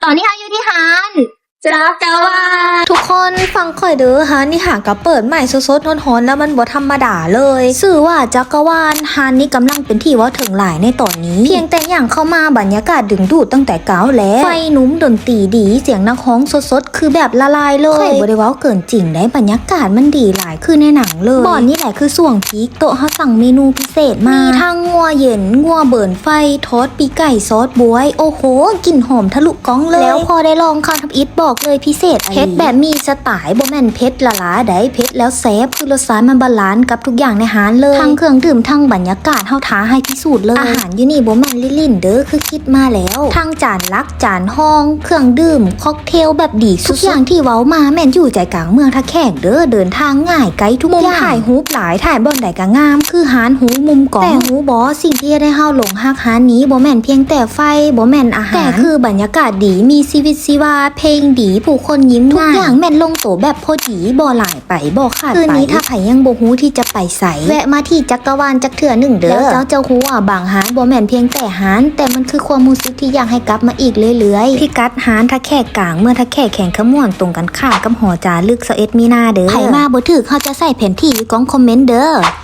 ຕອນນີ້ເຮົາຢູ່ທີ່ຮ້ານຈັກກະວານ ທຸກຄົນຟັງຂ້ອຍເດີ ຮ້ານນີ້ຫາກະເປີດໃໝ່ສົດໆຮ້ອນໆ ແລ້ວມັນບໍ່ທຳມະດາເລີຍ ຊື່ວ່າຈັກກະວານ. ຮ້ານນີ້ກຳລັງເປັນທີ່ເວົ້າເຖິງຫຼາຍໃນຕອນນີ້ ພຽງແຕ່ຍ່າງເຂົ້າມາ ບັນຍາກາດດຶງດູດຕັ້ງແຕ່ກ້າວແລກ ໄຟໜຸ່ມ ດົນຕີດີ ສຽງນັກຮ້ອງສົດໆ ຄືແບບລະລາຍເລີຍ. ຂ້ອຍບໍ່ໄດ້ເວົ້າເກີນຈິງໃດ໋ ບັນຍາກາດມັນດີຫຼາຍ ຄືໃນໜັງເລີຍ. ບ່ອນນີ້ແຫຼະຄືຊ່ວງພີກ ໂຕະເຮົາສັ່ງເມນູພິເສດມາ ມີທັງງົວເຢັນ, ງົວເບີນໄຟ, ທອດປີກໄກ່, ຊອດບວຍ ໂອ້ໂຫ ກິ່ນຫອມທະລຸກ້ອງເລີຍ. ແລ້ວພໍໄດ້ລອງຄັ້ງທຳອິດ ບອກເລີຍພິເສດອີ່ຫຼີ ເຜັດແບບມີສະໄຕລ໌ ບໍ່ແມ່ນເຜັດຫຼາໆໃດ໋ ເຜັດແລ້ວແຊບ ຄືລົດຊາດມັນບາລານກັບທຸກຢ່າງໃນຮ້ານເລີຍ ທັງເຄື່ອງດື່ມ ທັງບັນຍາກາດ ເຮົາທ້າໃຫ້ພິສູດເລີຍ. ອາຫານຢູ່ນີ້ບໍ່ແມ່ນຫຼິ້ນໆເດີ ຄືຄິດມາແລ້ວ ທັງຈານຫຼັກ ຈານຮອງ ເຄື່ອງດື່ມ ຄັອກເທວແບບດີສຸດໆ. ທຸກຢ່າງທີ່ເວົ້າມາແມ່ນຢູ່ໃຈກາງເມືອງທ່າແຂກເດີ ເດີນທາງງ່າຍ ໃກ້ທຸກຢ່າງ ມຸມຖ່າຍຮູບຫຼາຍ ຖ່າຍບ່ອນໃດກະງາມ ຄືຮ້ານຮູມຸມກ້ອງ. ແຕ່ຮູ້ບໍ່ ສິ່ງທີ່ເຮັດໃຫ້ເຮົາຫຼົງຮັກຮ້ານນີ້ ບໍ່ແມ່ນພຽງແຕ່ໄຟ ບໍ່ແມ່ນອາຫານ ແຕ່ຄືບັນຍາກາດດີ ມີຊີວິດຊີວາ ເພງດີ ຜູ້ຄົນຍິ້ມງ່າຍ ທຸກຢ່າງແມ່ນລົງໂຕແບບພໍດີ ບໍ່ຫຼາຍໄປ ບໍ່ຂາດໄປ. ຄືນນີ້ຖ້າໃຜຍັງບໍ່ຮູ້ທີ່ຈະໄປໃສ ແວະມາທີ່ຈັກກະວານຈັກເທື່ອໜຶ່ງເດີ ແລ້ວເຈົ້າຈະຮູ້ວ່າບາງຮ້ານບໍ່ແມ່ນພຽງແຕ່ຮ້ານ ແຕ່ມັນຄືຄວາມຮູ້ສຶກທີ່ຢາກໃຫ້ກັບມາອີກເລື້ອຍໆ. ພິກັດຮ້ານທ່າແຂກກາງ ເມືອງທ່າແຂກ ແຂວງຄຳມ່ວນ ຕົງກັນຂ້າມກັບຫໍຈາລຶກຊາວເອັດມີນາເດີ. ໃຜມາບໍ່ຖືກ ເຮົາຈະໃສ່ແຜນທີ່ຢູ່ກ້ອງຄອມເມັນເດີ.